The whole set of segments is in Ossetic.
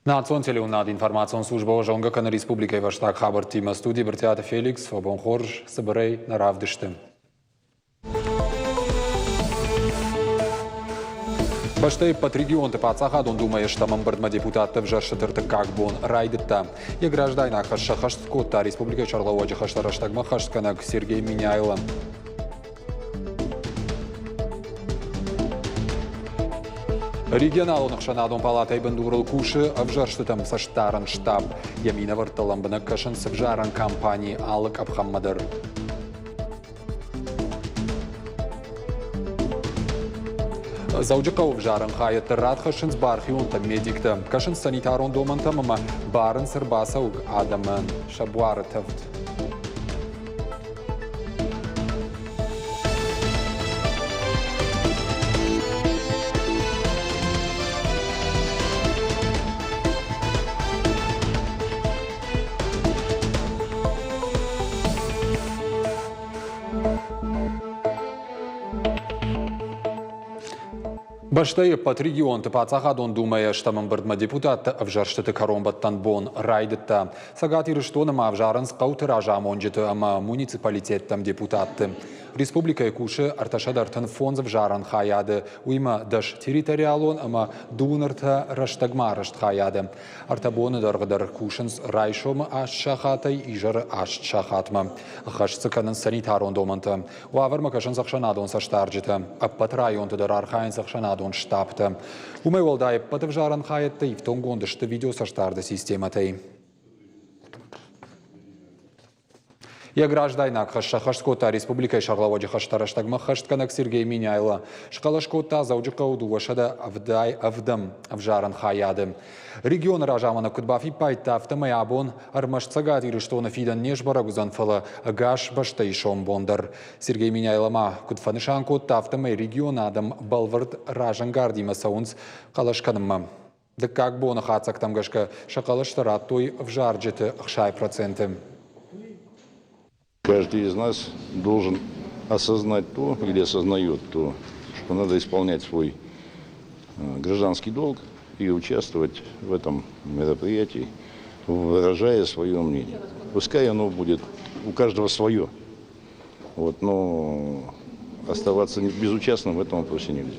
Национ телеуынынад информацион службӕ зонгӕ кӕны республикӕйы фӕстаг хабӕрттимӕ. Студийы Брытъиаты Феликс, фӕбон хорз, цыбырӕй нӕ равдысты. Бӕстӕйы ӕппӕт регионты Паддзахадон Думӕйы стӕм ӕмбырдмӕ депутатты ӕвзӕрстыты ӕртыккаг бон райдыдта. Йӕ граждайнаг хӕс сӕххӕст кодта республикӕйы сӕргълӕууӕджы хӕстӕ рӕстӕгмӕ хӕстгӕнӕг Сергей Меняйло. Регионалон ӕхсӕнадон палатӕйы бындурыл кусы ӕвзӕрстытӕм цӕстдарӕн штаб. Йӕ минӕвӕрттӕ лӕмбынӕг кӕсынц ӕвзарӕн кампанийы алы къӕпхӕнмӕ дӕр. Дзӕуджыхъӕуы ӕвзарӕн хайӕдты рад хӕссынц бархионтӕ-медиктӕ, кӕсынц санитарон домӕнтӕм ӕмӕ барынц ӕрбацӕуӕг адӕмӕн сӕ буары тӕвд. Бӕстӕйы ӕппӕт регионты Паддзахадон Думӕйы ӕстӕм ӕмбырдмӕ депутатты ӕвзӕрстыты кӕронбӕттӕн бон райдыдта. Цӕгат Ирыстоны ма ӕвзарынц хъӕуты разамонджыты ӕмӕ муниципалитеттӕм депутатты. Республикӕйы кусы 335 ӕвзарӕн хайады, уыимӕ 10 территориалон ӕмӕ 23 рӕстӕгмӕ арӕзт хайады. Ӕртӕ боны дӕргъы дӕр кусынц райсомы аст сахатӕй изӕры аст сахатмӕ. Ӕххӕст дзы кӕнынц санитарон домӕнтӕ. Уавӕрмӕ кӕсынц ӕхсӕнадон цӕстдарджытӕ. Ӕппӕт районты дӕр архайынц ӕхсӕнадон штабтӕ. Уымӕй уӕлдай ӕппӕт ӕвзарӕн хайӕдтӕ ифтонггонд сты видеоцӕстдарды системӕтӕй. Йӕ граждайнаг хӕс сӕххӕст кодта республикӕйы сӕргълӕууӕджы хӕстӕ рӕстӕгмӕ ххӕстгӕнӕг Сергей Меняйло. Схъӕлӕс кодта Дзӕуджыхъӕуы 277-ӕм ӕвзарӕн хайады. Регионы разамонӕг куыд бафиппайдта, афтӕмӕй абон ӕрмӕст Цӕгат Ирыстоны фидӕн не сбӕрӕг уыдзӕн, фӕлӕ ӕгас бӕстӕйы сомбон дӕр. Сергей Меняйло ма куыд фӕнысан кодта, афтӕмӕй регионы адӕм бӕлвырд разӕнгардимӕ цӕуынц хъӕлӕс кӕнынмӕ. Дыккаг боны хатдзӕгтӕм гӕсгӕ сӕ хъӕлӕстӕ радтой ӕвзарджыты 60%. Каждый из нас должен осознать то, или осознает то, что надо исполнять свой гражданский долг и участвовать в этом мероприятии, выражая свое мнение. Пускай оно будет у каждого свое, вот, но оставаться безучастным в этом вопросе нельзя.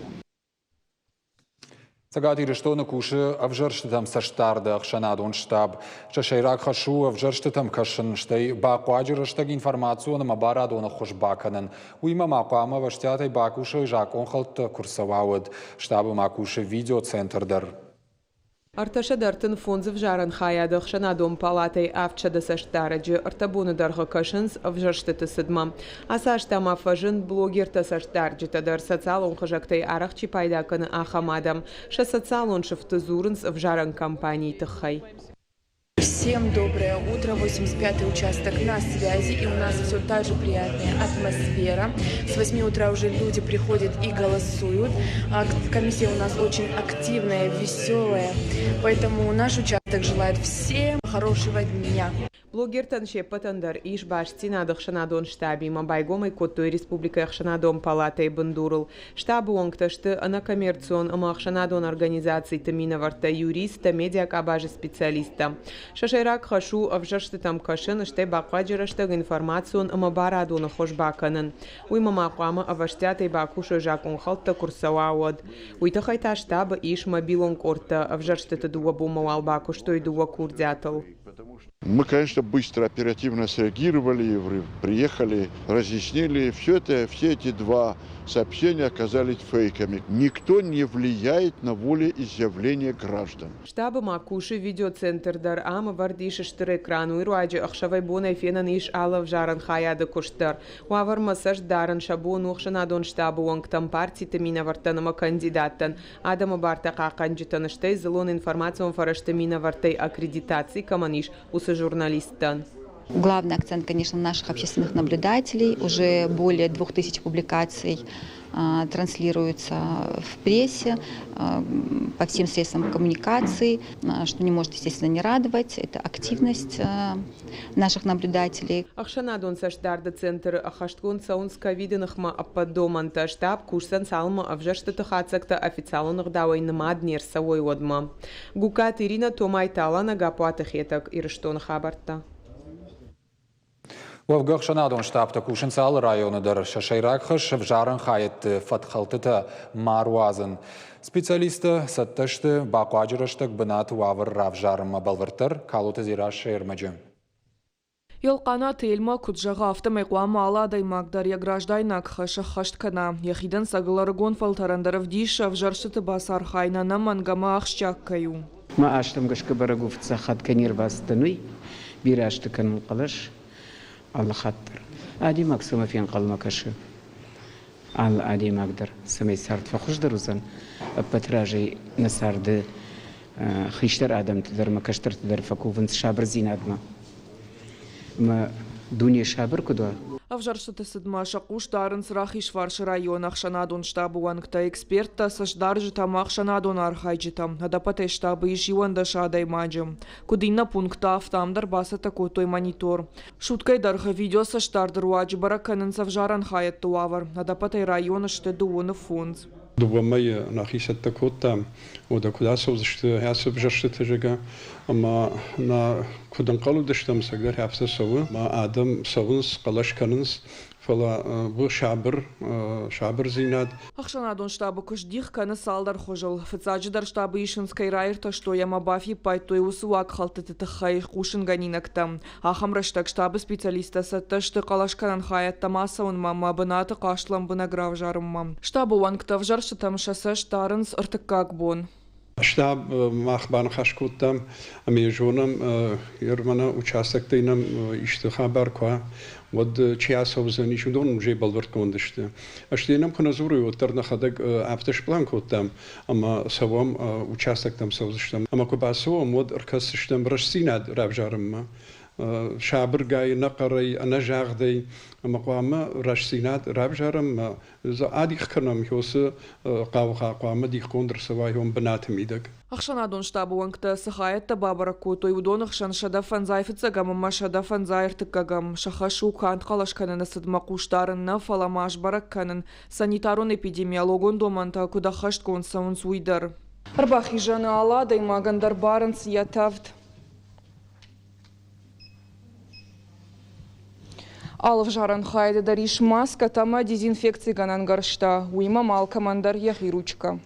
Цӕгат Ирыстоны кусы ӕвзӕрстытӕм цӕстдарды ӕхсӕнадон штаб. Сӕ сӕйраг хӕс у ӕвзӕрстытӕм кӕсын, стӕй бахъуаджы рӕстӕг информацион ӕмӕ барадон ӕххуыс бакӕнын. Уыимӕ ма хъуамӕ ӕвӕстиатӕй бакусой закъонхӕлдтӕ куы рцӕуа, уӕд. Штабы ма кусы видеоцентр дӕр. 335 ӕвзарӕн хайады ӕхсӕнадон палатӕйы 700 цӕстдарӕджы ӕртӕ боны дӕргъы кӕсынц ӕвзӕрстыты цыдмӕ. Ацы азтӕ ма фӕзынд блогертӕ-цӕстдарджытӕ дӕр, социалон хызӕгтӕй арӕх чи пайда кӕны, ахӕм адӕм. Сӕ социалон сыфты дзурынц ӕвзарӕн кампанийы тыххӕй. Всем доброе утро, 85-й участок на связи, и у нас все та же приятная атмосфера. С 8 утра уже люди приходят и голосуют. Комиссия у нас очень активная, веселая, поэтому наш участок желает всем хорошего дня. Блогертӕн се ппӕтӕн дӕр ис бастдзинад ӕхсӕнадон штабимӕ, байгом ӕй кодтой республикӕйы ӕхсӕнадон палатӕйы бындурыл. Штабы уӕнгтӕ сты ӕнӕкоммерцион ӕмӕ ӕхсӕнадон организациты минӕвӕрттӕ, юристтӕ, медиакъабазы специалисттӕ. Сӕ сӕйраг хӕс у ӕвзӕрстытӕм кӕсын, стӕй бахъуаджы рӕстӕг информацион ӕмӕ барадон ӕххуыс бакӕнын. Уыимӕ ма хъуамӕ ӕвӕстиатӕй бакусой закъонхӕлдтӕ куы рцӕуа, уӕд. Уый тыххӕй та штабы ис мобилон къордтӕ. Ӕвзӕрстыты дыууӕ бонмӕ уал бакуыстой дыууӕ курдиатыл. Мы, конечно, быстро, оперативно среагировали, приехали, разъяснили. Все это, все эти два сообщения оказались фейками. Никто не влияет на волеизъявление граждан. Штабы ма кусы видеоцентр дӕр. Ам ӕвӕрд ис стыр экран. Уый руаджы ӕхсӕвӕй-бонӕй фенӕн ис алы ӕвзарӕн хайады куыст дӕр. Уавӕрмӕ цӕст дарын сӕ бон у ӕхсӕнадон штабы уӕнгтӕн, партиты минӕвӕрттӕн ӕмӕ кандидаттӕн. Адӕмы бартӕ хъахъхъӕнджытӕн, стӕй дзыллон информацион фӕрӕзты минӕвӕрттӕй аккредитаци кӕмӕн ис, уыцы журналисттӕн. Главный акцент, конечно, наших общественных наблюдателей. Уже более 2000 публикаций транслируется в прессе, по всем средствам коммуникации, что не может, естественно, не радовать. Это активность наших наблюдателей. Ӕхсӕнадон цӕстдарды центры ӕххӕстгонд цӕуынц ковиды ныхмӕ ӕппӕт домӕнтӕ. Штаб кусдзӕн цалынмӕ ӕвзӕрстыты хатдзӕгтӕ официалон ӕгъдауӕй нымад не рцӕуой, уӕдмӕ. Гугкаты Иринӕ, Томайты Алана, Гаппуаты Хетӕг, Ирыстоны хабӕрттӕ. Уӕвгӕ ӕхсӕнадон штабтӕ кусынц алы районы дӕр. Сӕ сӕйраг хӕс ӕвзарӕн хайӕдты фӕткхӕлдтытӕ ма руадзын. Специалисттӕ цӕттӕ сты бахъуаджы рӕстӕг бынаты уавӕр равзарынмӕ бӕлвырддӕр Калоты Дзерассӕйы ӕрмӕджы. Елхъанаты Эльмӕ куыд зӕгъы, афтӕмӕй хъуамӕ алы адӕймаг дӕр йӕ граждайнаг хӕс ӕххӕст кӕна. Йӕхи дӕнцӕгыл ӕрыгон фӕлтӕрӕн дӕр ӕвдисы, ӕвзӕрстыты бацархайын ӕнӕмӕнг ӕмӕ ахсджиаг кӕй у. Мӕ азтӕм гӕсгӕ бӕрӕг у, фыццаг хатт кӕй не рбацыдтӕн, уый. Бирӕ азты кӕнын хъӕлӕс алы хатт дӕр. Адӕймаг цӕмӕ фенхъӕлмӕ кӕсы, алы адӕймаг дӕр, цӕмӕй цард фӕхуыздӕр уыдзӕн, ӕппӕт разӕй нӕ царды хистӕр адӕмты дӕр ӕмӕ кӕстӕрты дӕр фӕкувынц сабырдзинадмӕ. Ӕмӕ дуне сабыр куыд уа. Ӕвзӕрстыты цыдмӕ сӕ хъус дарынц Рахизфарсы районы ӕхсӕнадон штабы уӕнгтӕ, эксперттӕ, цӕстдарджытӕ ӕмӕ ӕхсӕнадон архайджытӕ. Ӕдӕппӕтӕй штабы ис 11 адӕймаджы. Куыд иннӕ пункттӕ, афтӕ ам дӕр бацӕттӕ кодтой монитор. Суткӕйы дӕргъы видеоцӕстдарды руаджы бӕрӕг кӕнынц ӕвзарӕн хайӕдты уавӕр. Ӕдӕппӕтӕй районы сты 25. Дыууӕ мӕйы нӕхи цӕттӕ кодтам, уӕдӕ куыд ацӕудзысты ацы ӕвзӕрстыты, зӕгъгӕ, ӕмӕ нӕ куыд ӕнхъӕл уыдыстӕм, ӕцӕгдӕр афтӕ цӕуы. Ӕмӕ адӕм цӕуынц, хъӕлӕс кӕнынц, фӕлӕ сабыр, сабырдзинад. Ӕхсӕнадон штабы куыст дих кӕны цалдӕр хуызыл. Фыццаджыдӕр штабы исынц, кӕй раиртӕстой ӕмӕ бафиппайдтой, уыцы уагхӕлдтыты тыххӕй хъусынгӕнинӕгтӕ. Ахӕм рӕстӕг штабы специалисттӕ цӕттӕ сты хъӕлӕскӕнӕн хайӕдтӕм ацӕуынмӕ ӕмӕ бынаты хъаст лӕмбынӕг равзарынмӕ. Штабы уӕнгтӕ ӕвзӕрстытӕм сӕ цӕст дарынц ӕртыккаг бон. Штаб мах баныхас кодтам ӕмӕ йӕ зонӕм, Ерманы участоктӕй нӕм исты хабар куы уа, уӕд чи ацӕудзӕнис, уыдон уже бӕлвырдгонд сты. Стӕй нӕм куы нӕ дзурой, уӕддӕр нӕхӕдӕг афтӕ сплан кодтам, ӕмӕ цӕуӕм, участоктӕм цӕудзыстӕм. Ӕмӕ куы бацӕуӕм, уӕд ӕркӕсдзыстӕм рӕстдзинад равзарынмӕ. Сабыргай, ӕнӕхъӕрӕй, ӕнӕзагъдӕй ӕмӕ хъуамӕ рӕстдзинад равзарӕм ӕмӕ дзы адих кӕнӕм, уыцы хъаугъа хъуамӕ дихгонд ӕрцӕуа ион бынаты мидӕг. Ӕхсӕнадон штабы уӕнгтӕ цы хайӕдтӕ бабӕрӕг кодтой, уыдоны хсӕн 155-ӕм ӕмӕ 153-ӕм. Сӕ хӕс у канд хъӕлӕс кӕныны цыдмӕ хъус дарын нӕ, фӕлӕ ма сбӕрӕг кӕнын, санитарон-эпидемиологон домӕнтӕ куыд ӕххӕстгонд цӕуынц, уый дӕр. Ӕрбахизӕны алы адӕймагӕн дӕр барынц йӕ тӕвд. Алы ӕвзарӕн хайады дӕр ис маскӕтӕ ӕмӕ дезинфекцигӕнӕн гӕрзтӕ, уыимӕ ма алкӕмӕн дӕр йӕхи ручкӕ.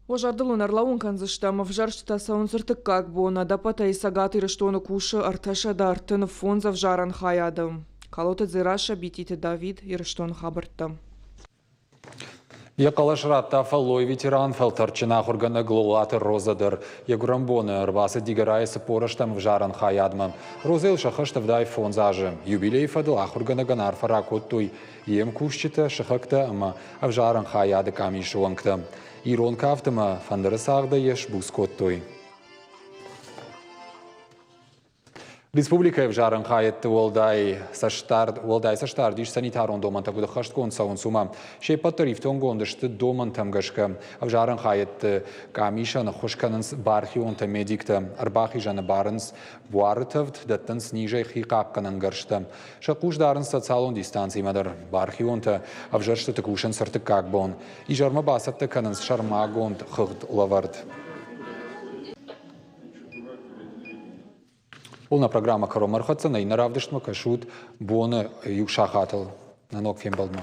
Уӕ зӕрдыл уын ӕрлӕууын кӕндзыстӕм, ӕвзӕрстытӕ цӕуынц ӕртыккаг бон. Ӕдӕппӕтӕй Цӕгат Ирыстоны кусы 335 ӕвзарӕн хайады. Калоты Дзерассӕ, Бититы Давид, Ирыстоны хабӕрттӕ. Йӕ хъӕлӕс радта фӕллойы ветеран, фӕлтӕрдджын ахуыргӕнӕг Лолаты Роза дӕр. Йӕ гуырӕнбоны ӕрбацыд Дигорайы 48-ӕм ӕвзарӕн хайадмӕ. Розӕйыл сӕххӕст 75 азы. Юбилейы фӕдыл ахуыргӕнӕгӕн арфӕ ракодтой йе мкусджытӕ, сыхӕгтӕ ӕмӕ ӕвзарӕн хайады къамисы уӕнгтӕ. Ирон кафт ӕмӕ фӕндыры цагъдӕй йӕ сбуц кодтой. Республикӕйы ӕвзарӕн хайӕдты уӕлдай цӕстдард, уӕлдай цӕстдард ис санитарон домӕнтӕ куыд ӕххӕстгонд цӕуынц, уымӕ. Се ппӕт дӕр ифтонггонд сты домӕнтӕм гӕсгӕ. Ӕвзарӕн хайӕдты къамисӕн ӕххуыс кӕнынц бархионтӕ-медиктӕ, ӕрбахизӕны барынц буары тӕвд, дӕттынц низӕй хи хъахъхъӕнӕн гӕрзтӕ. Сӕ хъус дарынц социалон дистанцимӕ дӕр. Бархионтӕ ӕвзӕрстыты кусынц ӕртыккаг бон. Изӕрмӕ бацӕттӕ кӕнынц сӕрмагонд хыгъдлӕвӕрд. Полна программа кӕронмӕ ӕрхӕццӕ нӕ иннӕ равдыстмӕ кӕсут боны иу сахатыл. Нӕ ног фембӕлдмӕ.